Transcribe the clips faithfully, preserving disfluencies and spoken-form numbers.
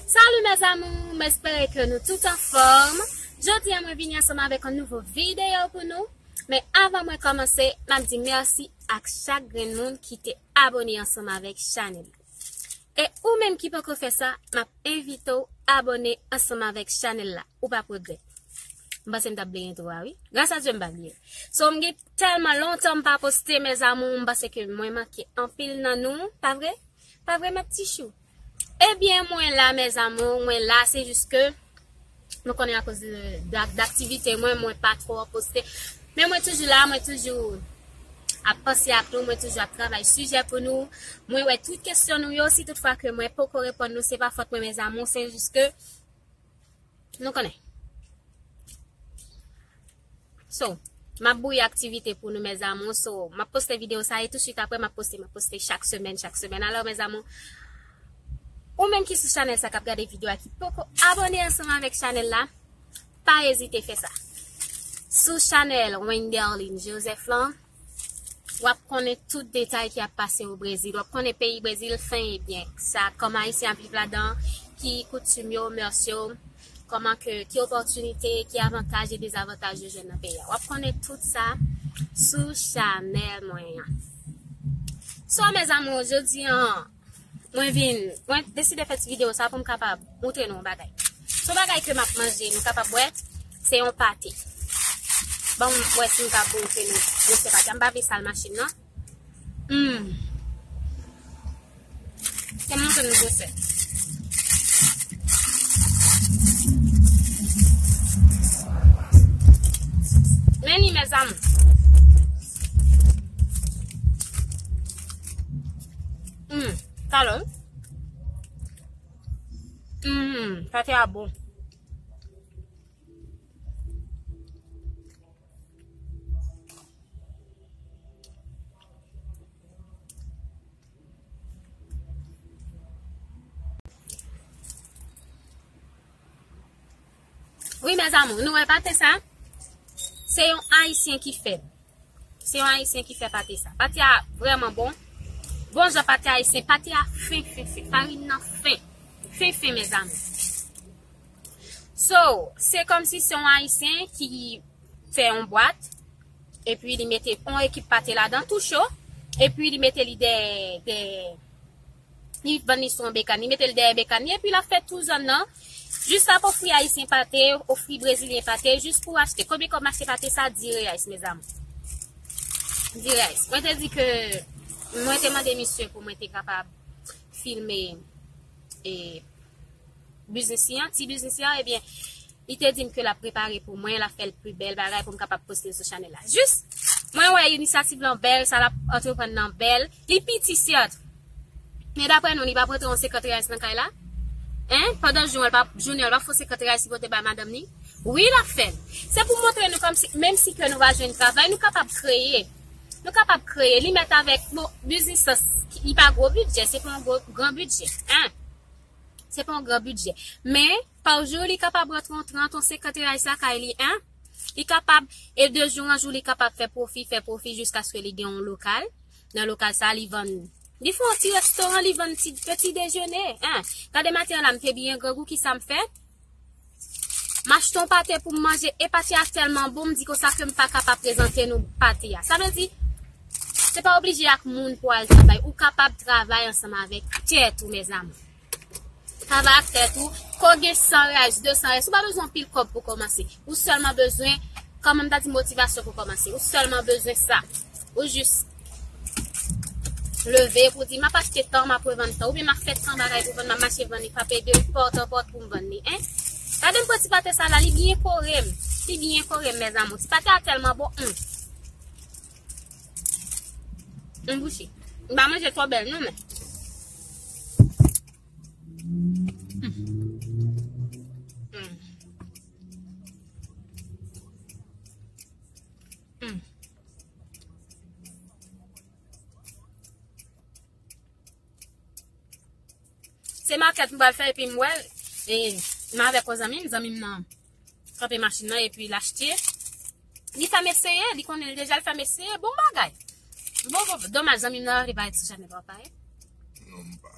Salut mes amours, m espere ke nou tout anfòm. Jodi a mwen vini ansanm avèk yon nouvo videyo pou nou. Men avan mwen kòmanse, m ap di mèsi ak chak grenn moun ki te abone ansanm avèk chanèl la. E ou menm ki poko fè sa, m ap envite w abone ansanm avèk chanèl la. Ou p ap regrèt. M panse m t ap bliye entwo a, wi. Gras a Dye, m pa bliye. So, m gen tèlman lontan m pa poste, mes amours, m panse ke mwen manke anpil nan nou, pa vre? Pa vre, ma petite chou? Ebyen, mwen la, mes amours, mwen la, se jis ke nou konnen akoz de, de, d aktivite mwen, mwen pa twò poste. Men mwen toujou la, mwen toujou ap panse ak nou, mwen toujou ap travay sijè pou nou. Mwen wè tout kesyon nou yo, si toutfwa ke mwen poko reponn nou, se pa fòt mwen, mes amours, se jis ke nou konnen. So, m ap bouyi aktivite pou nou, mes amours. So, m ap poste videyo sa e tou swit apre m ap poste, m ap poste chak semèn, chak semèn. Alò, mes amours, ou menm ki sou chanèl sa k ap gade videyo a ki poko abone ansanm avèk chanèl la, pa ezite fè sa. Sou chanèl Wenderline Joseph lan, w ap konnen tout detay ki ap pase o Brezil. W ap konnen peyi Brezil fen e byen. Sa, kòman Ayisyen ap viv ladan, ki koutim yo, mèrs yo, kòman ke, ki opòtinite, ki avantaj e dezavantaj yo jwenn nan peyi a. W ap konnen tout sa sou chanèl mwen an. So, mes amours, jodi an, mwen vin, mwen deside fè ti videyo sa pou m kapab montre nou yon bagay. Se yon bagay ke m ap manje, nou kapab wè, se yon pate. Bon, m wè si m ka montre nou gwosè pate a. M pa vle sal machin nan. Hmm. Kòman se negosye? Men li, mes amours. Hmm, talon. Hmm, pate a bon. Wi, mes amours, nou wè pate sa? Se yon Ayisyen ki fè l. Se yon Ayisyen ki fè pate sa. Pate a vrèman bon. Bon jan pate ayisyen. Pate a fen, fen, fen. Farin nan fen. Fen, fen, mes amours. So, se kòmsi se yon Ayisyen ki fè yon bwat, epi li mete yon ekip pate ladan, tou cho, epi li mete li dèyè, dèyè, li vann li sou yon bekàn, li mete li dèyè bekàn li, epi l ap fè tou zòn nan, jis l ap ofri Ayisyen pate, ofri Brezilyen pate, jis pou achte. Konbyen kòb m achte pate sa? Dis reais, mes amours. Dis reais. Mwen te di ke, mwen te mande misye pou mwen te kapab filme, e, biznis li an, ti biznis li an, ebyen, li te di m ke l ap prepare pou mwen, l ap fè l pi bèl bagay pou m kapab poste l sou chanèl la. Jis, mwen wè inisyativ lan bèl, sa l ap antreprann nan bèl, li piti, sèt. Men daprè nou, li p ap rantre yon senkant reais nan kay la? Hein? Pandan jou an, l p ap, jounen an, l p ap fè yon senkant reais li pote bay madanm li? Wi, l ap fè l. Se pou montre nou kòmsi, menm si ke nou pa jwenn travay, nou kapab kreye. Nou kapab kreye. Li mèt avèk, bon, biznis lan, li pa gwo bidjè, se pa yon gwo, gran bidjè. Hein? Se pa yon gran bidjè. Men, pa jou, li kapab rantre yon trant, yon senkant reais lakay li, hein? Li kapab, e de jou an jou, li kapab fè pwofi, fè pwofi jiskaske li gen yon lokal. Nan lokal sa, li vann. Li fè yon ti restoran, li vann ti, peti dejene, hein? Gade maten an la, m te byen grangou, kisa m fè? M achte yon pate pou m manje, e pate a tèlman bon, m di konsa ke m pa ka pa prezante nou pate a. Sa vle di, se pa oblije ak moun pou al travay. Ou kapab travay ansanm avèk tèt ou, mes amours. Travay ak tèt ou, ke w gen san reais, de san reais, ou pa bezwen anpil kòb pou kòmanse. Ou sèlman bezwen, kòman m ta di, motivasyon pou kòmanse. Ou sèlman bezwen sa. Ou jis leve pou di, "M ap achte tan, m ap revann tan." Oubyen m ap fè tan bagay pou vann, m ap mache vann li, frape de pòt an pòt pou m vann li, hein? Gade m pran ti pate sa la, li byen kore m. Li byen kore m, mes amours. Ti pate a tèlman bon, hmm. M bouche. M pa manje twò bèl, non, men. Hmm. Hmm. Hmm. Se makèt m pral fè epi m wè l. E m avèk yon zanmi m, zanmi m nan kanpe machin nan epi l achte. Li fè m eseye, li konnen l deja, li fè m eseye, bon bagay. Bon, bon, domaj zanmi m nan rale parèt sou chanèl pa w pa ye. Non, m pa.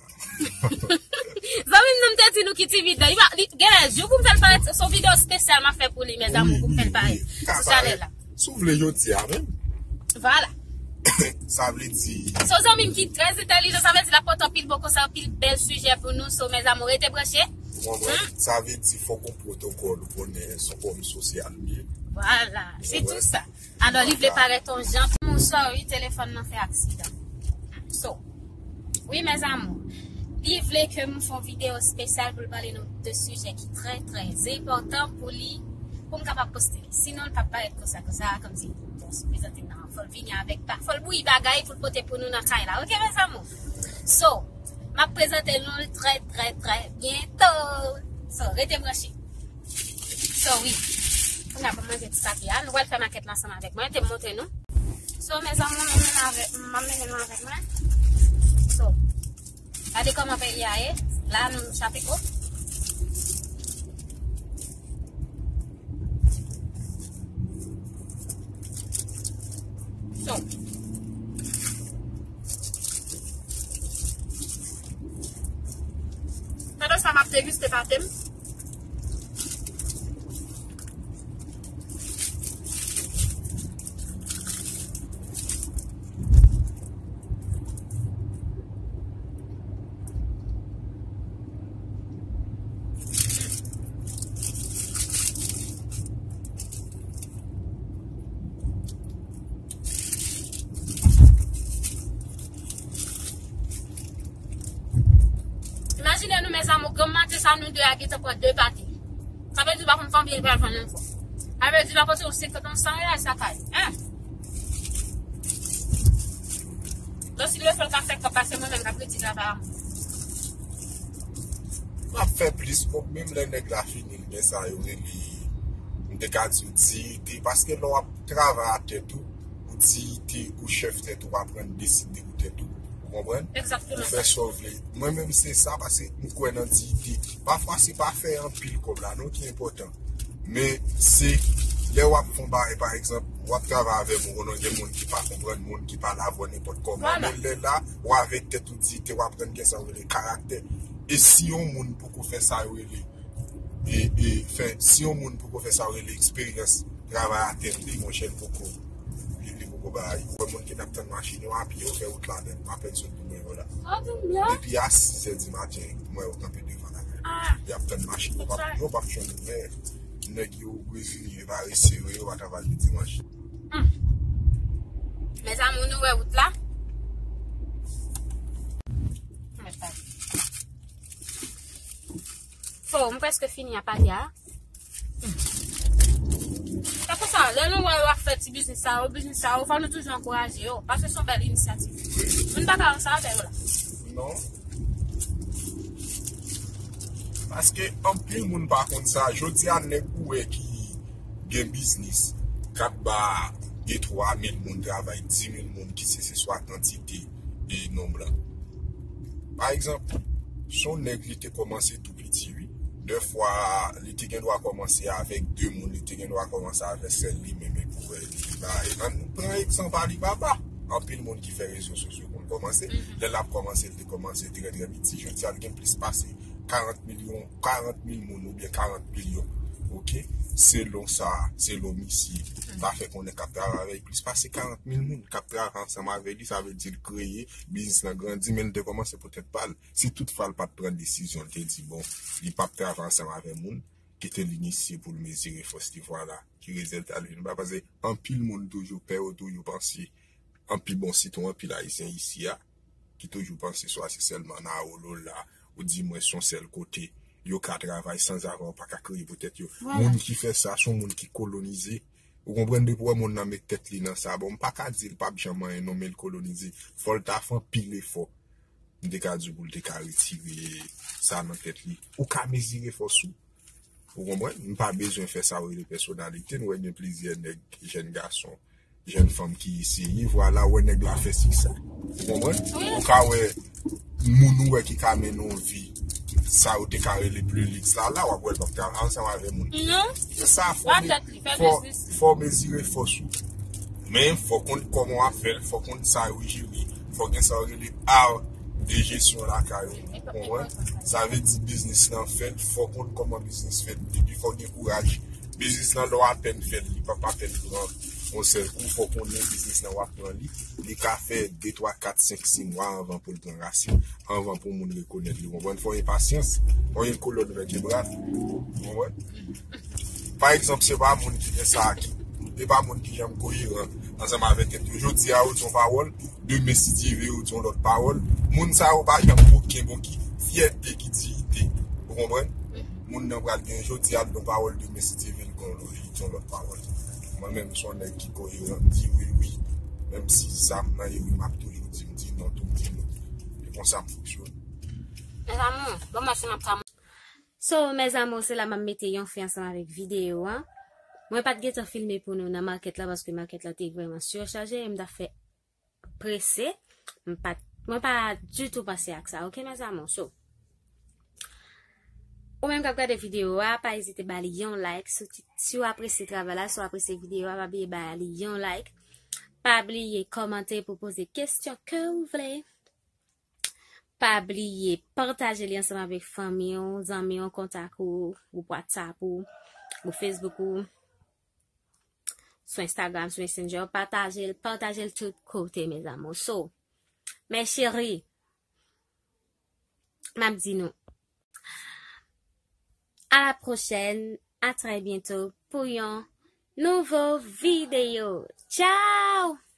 Zanmi m nan, m te di nou ki timid nan. Li pa, li, genlè, jou pou m fè l parèt, se yon videyo espesyal m ap fè pou li, mezanmi, pou m fè l parèt sou chanèl la. Si w vle jodi a menm. Vwala. Sa vle di. Se yon zanmi m ki trè entèlijan, sa vle di l ap pote anpil bon konsèy, anpil bèl sijè pou nou. So, mezanmi, rete branche. Ou konprann? Sa vle di fòk yon pwotokòl ou konnen se yon kòm sosyal li ye. Vwala, se tou sa. Alò, li vle parèt yon jan. Mon sorry, telefòn nan fè aksidan. So, wi, mes amours, li vle ke m fè yon videyo espesyal pou l pale nou de sijè ki trè, trè enpòtan pou li, pou m kapab poste li. Sinon, l p ap parèt konsa, konsa, kòmsi, bon, si prezante m nan, fò l vini avèk, fò l bouyi bagay pou l pote pou nou nan kay la. Oke, mes amours? So, m ap prezante nou l trè, trè, trè byento. So, rete branche. So, wi. Kounye a, pou manje ti sapi a. Nou pral fè makèt la ansanm avèk mwen. Te montre nou. So, mes amours, mwen menm avèk, m ap mennen nou avèk mwen. So, gade kòman peyi a ye. La, nou chape ko. So, pandan sa, m ap degiste pate m. Imajine nou, mes amours, granm maten sa, nou de a gentan pran de pate. Sa vle di w pa konn konbyen li pral vann ankò. Sa vle di l ap pote yon senkant, yon san reyal sa kay. Hein? Donk, si l fè l ka fè kòb, pase mwen menm k ap redi travay a mwen. L ap fè plis kòb, menm lè nèg la fini, l gen sa yo rele, m te ka di w diyite, paske lè w ap travay a tèt ou, ou diyite, ou chèf tèt ou, w aprann deside pou tèt ou. Ou konprann? Egzakteman. Ou fè sa w vle. Mwen menm se sa, paske m kwè nan diyite. Pafwa se pa fè anpil kòb la non ki enpòtan. Men se lè w ap fè yon bagay, pa egzanp, w ap travay avè moun, konnen gen moun ki pa konprann, moun ki pale avè w nenpòt kòman. Vwala. Men lè la, w avèk tèt ou diyite, w aprann gen sa w rele karaktè. E si yon moun poko fè sa yo rele E, e, fè, si yon moun poko fè sa yo rele eksperyans travay a tèt li, monchè, li poko, li, li poko bay. Ou wè moun ki t ap tann machin yo a pye, yo fè wout la nèt, m apèn sot pou mwen yo la. Depi a sizè di maten, m wè yo kanpe devan la. Y ap tann machin yo, p ap, yo p ap jwenn, men nèg yo rezilye, parese yo, yo pa travay le dimanch. Mes amours, nou wè wout la? So, m prèske fini a pale a. Se konsa, lè nou wè yo ap fè ti biznis sa yo, biznis sa yo, fò nou toujou ankouraje yo, paske se yon bèl inisyativ. Moun pa ka wè sa avè yo la. Non. Paske anpil moun pa konn sa. Jodi a, nèg ou wè ki gen biznis, k ap ba de twa mil moun travay, di mil moun ki se, se swa kantite e nonb lan. Pa egzanp, se yon nèg li te kòmanse tou piti, wi. Dèfwa, li te gen dwa kòmanse avèk de moun, li te gen dwa kòmanse avèk sèl li menm, epi w wè li bay. Ann pran egzanp Alibaba. Anpil moun ki fè rezo sosyo konn kòmanse. Lè l ap kòmanse, li te kòmanse trè, trè piti. Jodi a, li gen plis pase karant milyon, karant mil moun oubyen karant milyon. Oke? Selon sa, selon misye. L ta fè konnen k ap travay avè l plis pase karant mil moun k ap travay ansanm avè li, sa vle di l kreye, biznis lan grandi, men l te kòmanse pou tèt pa l. Si toutfwa l pa t pran desizyon, l te di, bon, li p ap travay ansanm avè moun, kite l inisye pou l mezire fòs li, vwala, ki rezilta l vin ba, paske anpil moun toujou pè, yo toujou panse, anpil, bon, sitou anpil Ayisyen isi a, ki toujou panse swa se sèlman nan Awolola, oudimwens yon sèl kote, yo ka travay sanzavè, yo pa ka kreye pou tèt yo. Moun ki fè sa, se yon moun ki kolonize. Ou konprann, depi w wè moun nan met tèt li nan sa, bon, m pa ka di l p ap janm anyen non, men l kolonize. Fò l ta fè anpil efò. M te ka di w pou l te ka retire sa nan tèt li. Ou ka mezire fòs ou. Ou konprann? M pa bezwen fè sa yo rele pèsonalite. Nou wè gen plizyè nèg, jèn gason, jèn fanm ki eseye. Vwala, ou wè nèg la fè sikse. Ou konprann? Ou ka wè moun ou wè ki ka mennen yon vi, sa yo te ka rele pli liks la, la, w ap wè l p ap travay ansanm avè moun. Se sa, fò, fò, fò mezire fòs ou. Men, fò konn kòman w ap fè l, fò konn sa yo jere, fò gen sa yo rele art de gestion lakay ou. Konprann? Sa vle di biznis lan fèt, fò w konn kòman biznis fèt, epi fò w gen kouraj. Biznis lan lè w apèn fè l, li p ap apèn pran yon sèl kou, fò w konnen biznis lan w ap pran li, li ka fè de, twa, kat, senk, sis mwa anvan pou l pran rasin, anvan pou moun rekonèt li, w konprann? Fò w gen pasyans, fò w gen kolòn vètebral, w konprann? Pa egzanp, se pa moun ki gen sa ki, se pa moun ki janm koyeran ansanm avèk tèt yo. Jodi a, ou di yon pawòl, demen, si Dye vle, ou di yon lòt pawòl. Moun sa yo pa janm okenn bon ki fyète, ki diyite. Ou konprann? Moun nan pral gen jodi a, l di yon pawòl, demen, si Dye vle, l gen yon lòt, li di yon lòt pawòl. Mwen menm, se yon nèg ki koyeran, m di wi, wi. Menm si sa m nan ye wi, m ap toujou di, m di non, tou m di non. E konsa m fonksyone. Mes amours, bon, mèsi, m ap ka So, mes amours, se la m ap mete yon fen ansanm avèk videyo an. Mwen pa t gentan filme pou nou nan makèt la, paske makèt la te vrèman sichaje, e m t ap fè prese. M pa t, mwen pa ditou panse ak sa, oke, mes amours? So, ou menm k ap gade videyo a, pa ezite ba li yon like. Si, si w apresye travay la, si w apresye videyo a, pa bliye ba li yon like. Pa bliye kòmante pou poze kesyon ke w vle. Pa bliye pataje li ansanm avèk fanmi w, zanmi w, kontak ou, gwoup WhatsApp ou, gwoup Facebook ou, sou Instagram, sou Messenger. Pataje l, pataje l tout kote, mes amours. So, mes chéris, m ap di nou, à la prochaine, à très bientôt pou yon nouvo videyo. Ciao!